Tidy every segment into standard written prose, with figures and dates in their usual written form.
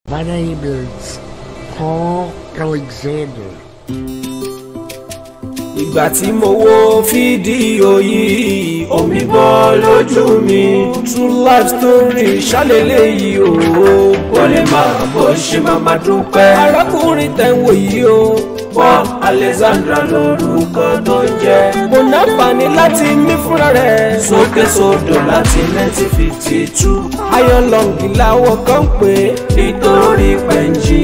My name is Paul Alexander. Ìgbà tí mo wo fídíò yìí, omi bọ́ lójú mi. True life story ṣàlélẹ̀ yìí o. Kò lè máa bó ṣe máa máa dúpẹ́. Arákùnrin tẹ̀ ń wò yìí o. Paul Alexandra lórúkọ tó ń jẹ́. Kò náfààní láti mí fúnra rẹ̀. Sókè sódò láti 1952. Iron lung làwọn kan pè é. Nítorí pẹ̀njì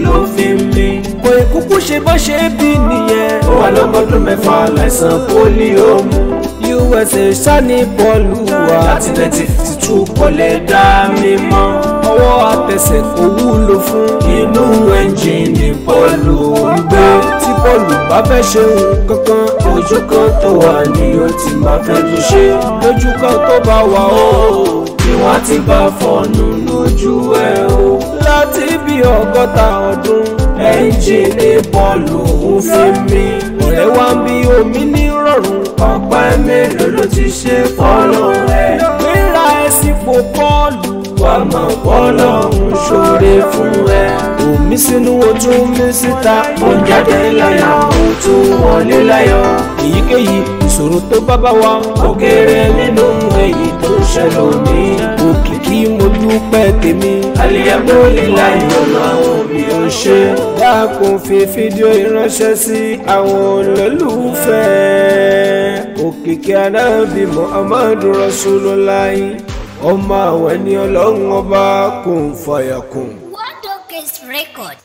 ló fi mí. Kò ìkúkú ṣe bó ṣe bí nìyẹn. Ó wà lọ́mọdún 6 láìsàn pólíò mú. USA sani Pọ́ọ̀lù wá. Láti 1952 kò lè dá mi mọ́. Ọwọ́ àtẹsẹ̀ kò wúlò fún. Inú ẹ́ńjìnì Pọ́ọ̀lù ń gbé. Tí Pọ́ọ̀lù bá fẹ́ ṣe nǹkan kan, ojú kan tó wà ní ó ti máa fẹ́ tún ṣe. Lójú kan tó bá wà ó, ni wọ́n ti bá fọ́ọ̀nù lójú ẹ̀ o. Láti bí 60 ọdún, ẹ́ńjìnì Pọ́ọ̀lù ń fi mí. Ọ̀rẹ́ wa ń bí omi ní rọ̀rùn. Ọ̀pá mélòó ló ti ṣe fọ́lọ́ ẹ̀. Gbéra ẹ sípò Pọ́ọ̀lù. Wà máa pọ́lọ́ ń ṣoore fún ẹ. Omi sínú o tún mí síta. Ó ń jáde láyọ̀, ó tún wọlé láyọ̀. Èyíkéyìí ìṣòro tó bá bá wa, ó kéré nínú èyí tó ń ṣẹlẹ̀ òní. Òkìkí mo dúpẹ́ tèmi. Alihamdulilayi Ọlọ́run mi ò ṣe. Dákun fi fídíò ìránṣẹ́ sí àwọn olólùfẹ́. Òkìkí Ànábì Muhammadu Rasulullahi. Ọmọ àwọn ẹni Ọlọ́run ọba kún fàyà kún. One Dog Record.